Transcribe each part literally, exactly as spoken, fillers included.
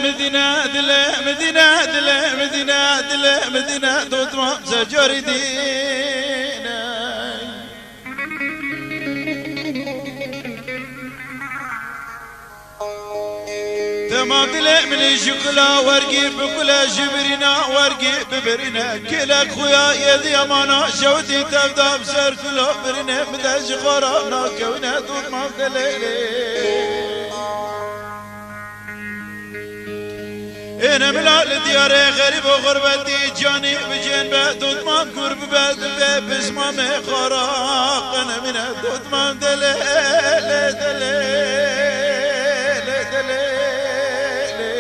Medîne, dilê Medîne, dilê Medîne, dilê Medîne, dotmam secarî dîne. Dema dilê min ê ji kula wergî bikule, ji birîna wergî bibirîne. Kêlek xuya yê diyamana şewitî tevda bi ser kula birîne, min de ji xwe ra nakewine dotmam delê lê. Êne mila li diyarê xerîb û xurbetî canî bicên be, dotmam kûr bibe, dibe pismamê xwe ra qenemîne, dotmam delê lê, delê lê, delê lê.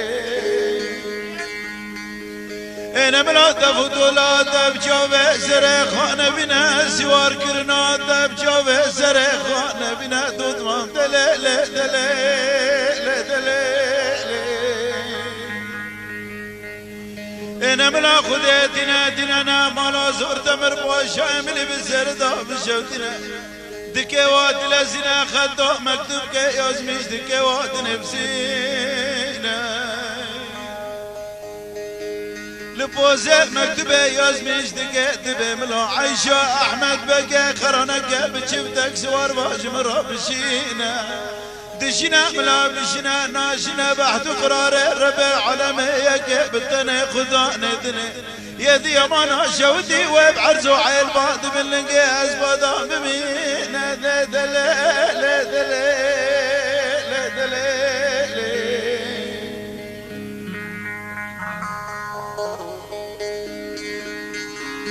Êne mila dev û dola dev çavê serê xanevîne, siwar kirina dev çavê serê xanevîne, dotmam delê lê, delê lê, delê lê. Êne mila Xwedê tîne, tîne ne mala zor temir başa emilî bi serida bişewtîne. Dikê wa dilezîne xeta mektubke yazmîş dikê wa dinivsîne. Li pozê mektubê yazmîş dike dibe mila Eyşa Ehmed Bege xeraneke bi çiftek siwar va ji min re bişîne. Dişîne mila bişîne naşîne behd û qirarê Rebê alemê yekê bi tenê Xudanê dinê. Yê diyamana şewitî we bi erz û eyl ba di bin lingê ez badam bimîne de delê lê delê lê delê lê.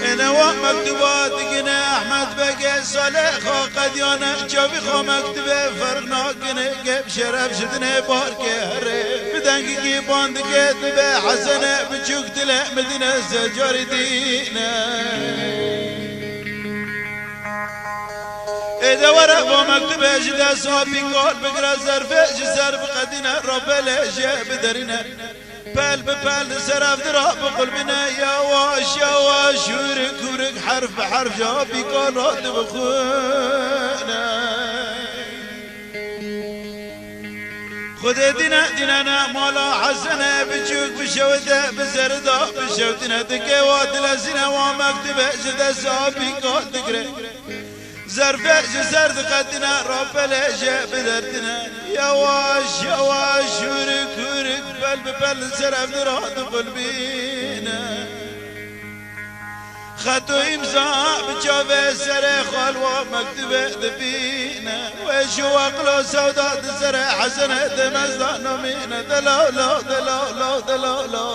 Êne wa mektuba digine Ehmed Begê Salê xwe qediyane, çavî xwe mektubê ferq nakine, gep şeref ji dinê barkê herê. Bi dengikî bandikê dibe Hesene biçûk dilê Medîne secarî dîne. Êde were va mektubê ji dest apî kal bigire, zerfê ji ser biqedîne, rapelê jê biderîne. Pel bi pel li ser ev dira biqulbîne, yawaş yawaş, hûrik hûrik, herf bi herf ji apî kal re dibixwîne. Xwedê dîne dîne ne mala Hesene biçûk bişewite, bi serida bişewtîne, dikê wa dilezîne wa mektubê ji dest apî kal digire. Zerfê ji ser diqetine, rapelê jê bidertine. Yawaş yawaş, hûrik hûrik, pel bi pel li ser ev dira diqulbîne. Xet û îmza bi çavê serê xwe li wa mektubê dibîne. Wê ji we qilo sewda di serê Hesene demezda nomîne. Delo lo, delo lo, delo lo.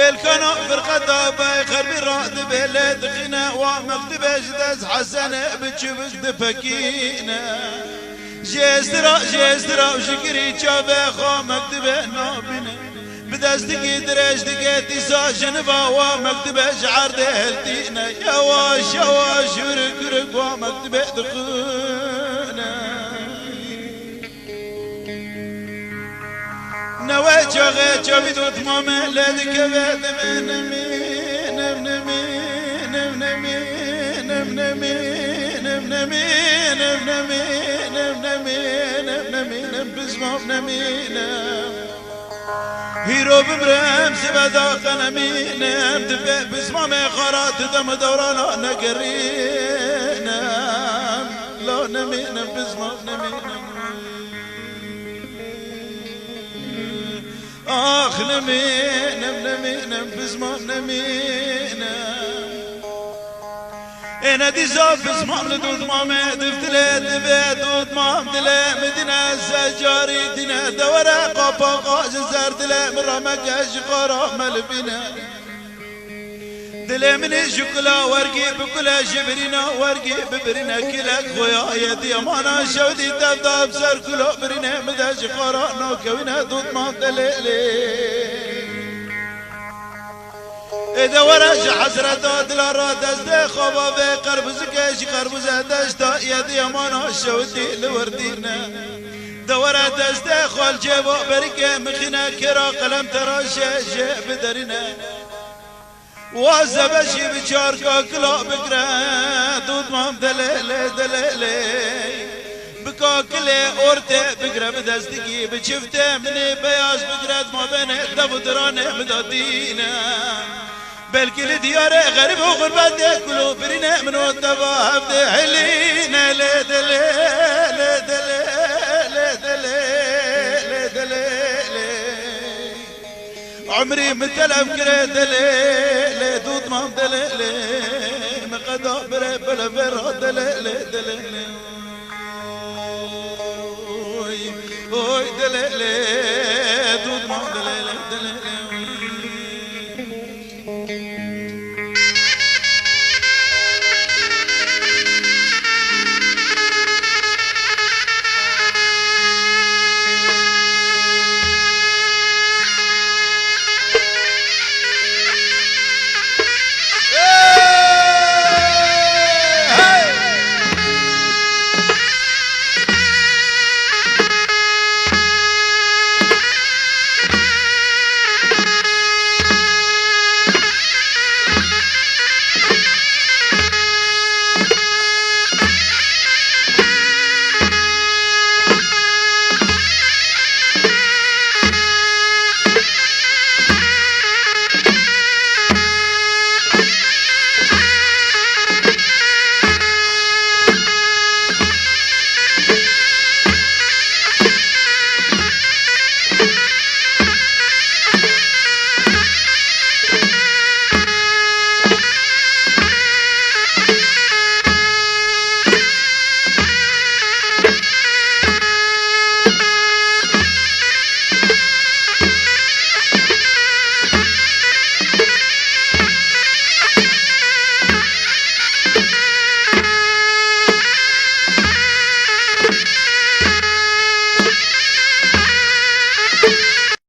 Êlkana firqeta Bay Xerbî radibê lê dixîne, wa mektubê ji dest Hesene biçûk dipekîne. Ji êstira, ji êstira û ji kirî çavê xwe mektubê nabîne. Bi destikî dirêj dike dîsa ji niva wa mektubê ji erdê hiltîne. Yawaş yawaş, hûrik hûrik wa mektubê dixwîne. Newe çaxê çavî dotmamê lê dikeve dime nemî, nem nemî, nem nemî, nem nemî, nem nemî, nem nemî, nem nemî, nem nemî, nem bizmam nemî, nem. Hîro bimrim sibeda qenemî, nem dibe bizmamê xara didem dewrana negerî, nem. La nemî, nem bizmam nemî, nem. Ax nemî, nem nemî, nem bizmam nemî, nem. Êne dîsa bizmam li dotmamê diftilê dibe dotmam dilê min dîne secarî dîne. Dewere qapaqa ji ser dilê min rameke ji xwe ra melibîne. Dilê min ê ji kula wergî bikule, ji birîna wergî bibirîne. Kîlek xuya yê diyamana şewdî tevda bi ser kula birîne, min de ji xwe ra nakewîne dotmam delê lê. Êde were ji hesreta dila ra destê xwe bavê qerbûzikê ji qerbûze deşta yê diyamana şewitî li wir dîne. De were destê xwe li cêva berikê mixîne, kêra qelem teraşê jê biderîne. Wa zebeşî bi çarka kila bigre, dotmam delê lê, delê lê. Bi Kakilê ortê bigre bi destikî, bi çiftê minê beyaz bigre, di mabênê dev û diranê min de dîne. Belkî li diyarê xerîb û xurbetê kul û birînê min û te va hevdê hilîne lê dilê, lê dilê, lê dilê, lê dilê, lê. Umrî min telef kirê dilê, lê dût mam dilê, lê. Min qeda birê bile vê ra dilê, lê dilê, lê.